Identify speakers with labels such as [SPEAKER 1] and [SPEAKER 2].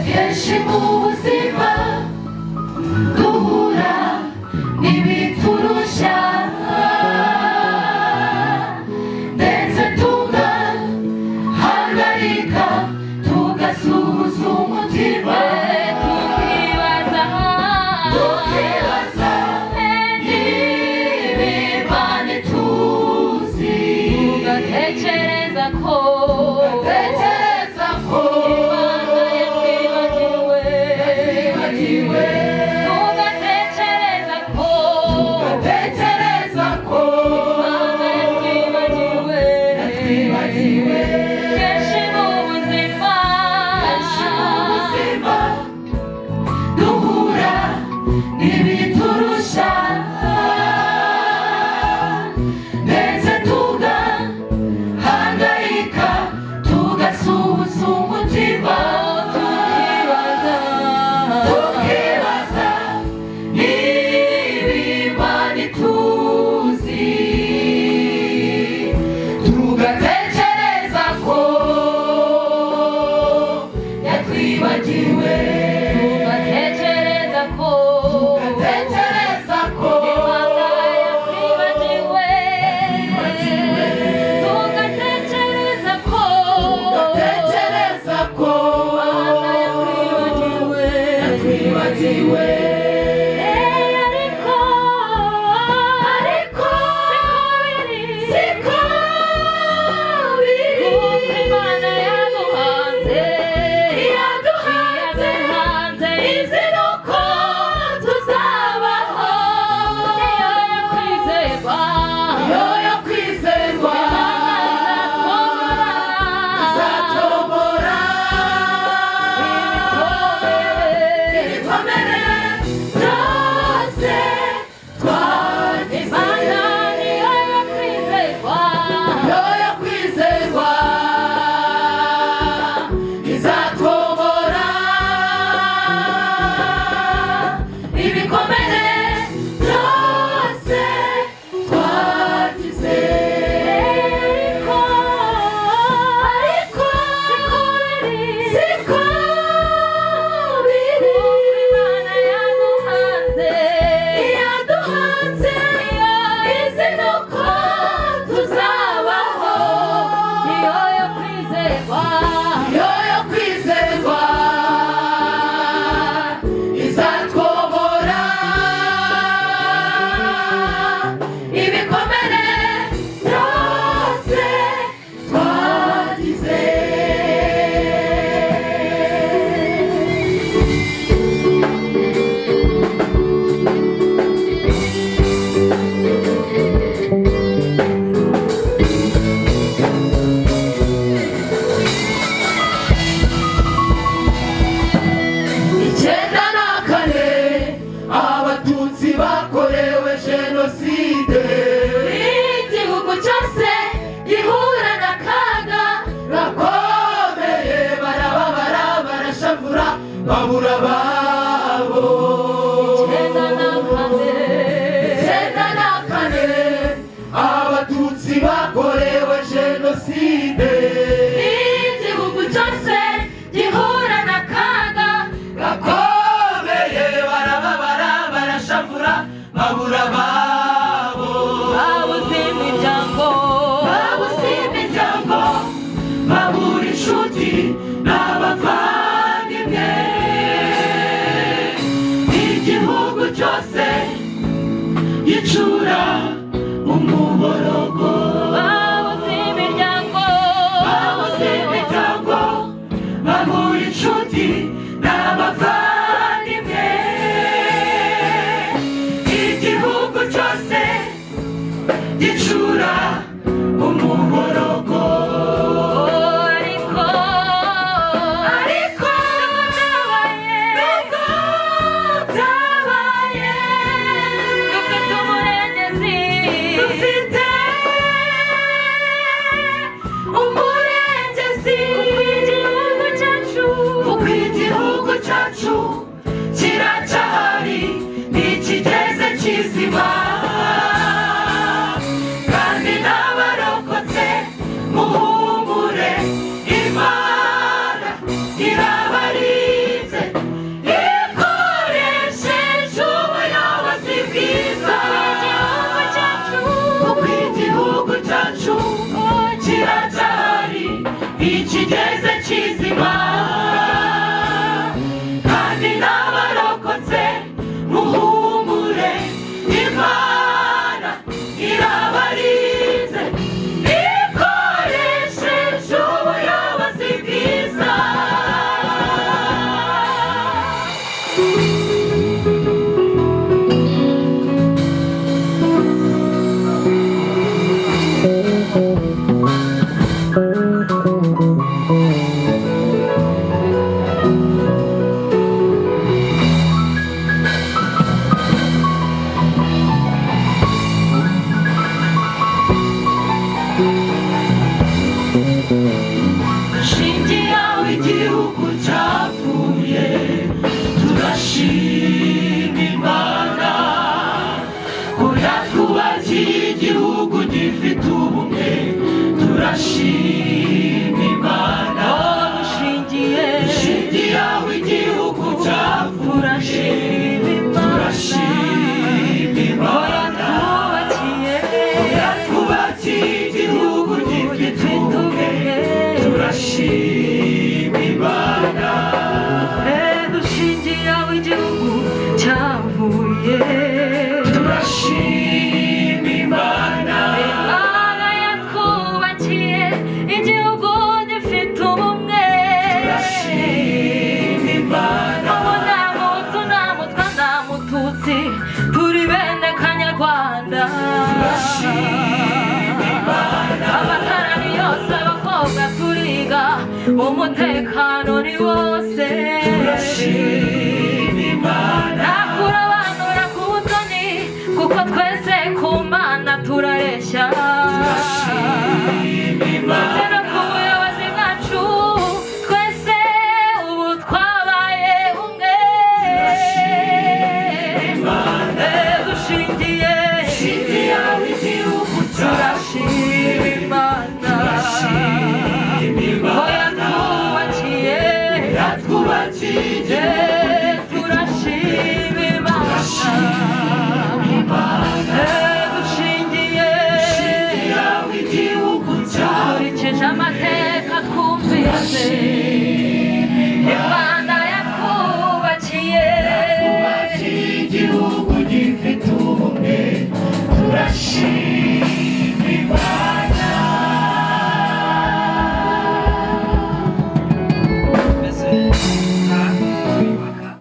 [SPEAKER 1] Kenshi mu buzima duhura n'ibiturusha, ndetse tugahangayika, tugasuhuza umutima,
[SPEAKER 2] tukibaza,
[SPEAKER 1] tukibaza niba Imana ituzi,
[SPEAKER 2] tugatekereza ko
[SPEAKER 1] tekereza ko
[SPEAKER 2] Imana yatwibagiwe,
[SPEAKER 1] yatwibagiwe,
[SPEAKER 2] tugatekereza ko
[SPEAKER 1] tekereza ko
[SPEAKER 2] Imana yatwibagiwe,
[SPEAKER 1] yatwibagiwe.
[SPEAKER 2] Kenshi mu buzima,
[SPEAKER 1] Kenshi mu buzima duhura n'ibiturusha, ndetse tugahangayika, tugasuhuza umutima,
[SPEAKER 2] tukibaza,
[SPEAKER 1] tukibaza niba Imana ituzi, tugatekereza ko yatwibagiwe,
[SPEAKER 2] tugatekereza ko
[SPEAKER 1] tugatekereza ko
[SPEAKER 2] Imana yatwibagiwe, tugatekereza ko
[SPEAKER 1] tugatekereza ko
[SPEAKER 2] Imana yatwibagiwe,
[SPEAKER 1] yatwibagiwe.
[SPEAKER 2] Ariko
[SPEAKER 1] Ariko
[SPEAKER 2] siko biri,
[SPEAKER 1] siko Turashima Imana.
[SPEAKER 2] Oh, dushingiye,
[SPEAKER 1] Dushingiye aho igihugu cyavuye.
[SPEAKER 2] Turashima Imana.
[SPEAKER 1] Turashima
[SPEAKER 2] Ko
[SPEAKER 1] Imana.
[SPEAKER 2] yatwubakiye,
[SPEAKER 1] Yatwubakiye igihugu gifite ubumwe. Turashima Imana.
[SPEAKER 2] Dushingiye aho igihugu cyavuye.
[SPEAKER 1] Turashima Imana.
[SPEAKER 2] Imana yatwubakiye igihugu gifite ubumwe.
[SPEAKER 1] Turashima Imana.
[SPEAKER 2] Ubu nta Muhutu, nta Mutwa, nta Mututsi, turi bene Kanyarwanda.
[SPEAKER 1] Turashima Imana.
[SPEAKER 2] Amatara ni yose, abakobwa turiga, umutekano ni wose.
[SPEAKER 1] Turashima Imana.
[SPEAKER 2] Ntakurobanura ku butoni, kuko twese ku Mana turareshya.
[SPEAKER 1] Turashima Imana.
[SPEAKER 2] Ndetse no ku buyobozi bwacu, twese ubu twabaye umwe.
[SPEAKER 1] Turashima Imana.
[SPEAKER 2] Dushingiye,
[SPEAKER 1] Dushingiye aho igihugu cyavuye.
[SPEAKER 2] Turashima Imana.
[SPEAKER 1] Turashima
[SPEAKER 2] Ko
[SPEAKER 1] Imana.
[SPEAKER 2] yatwubakiye.
[SPEAKER 1] Yatwubakiye igihugu.
[SPEAKER 2] Turashima Imana.
[SPEAKER 1] Turashima Imana.
[SPEAKER 2] Dushingiye,
[SPEAKER 1] Dushingiye aho igihugu cyavuye.
[SPEAKER 2] Dukurikije amateka twumvise.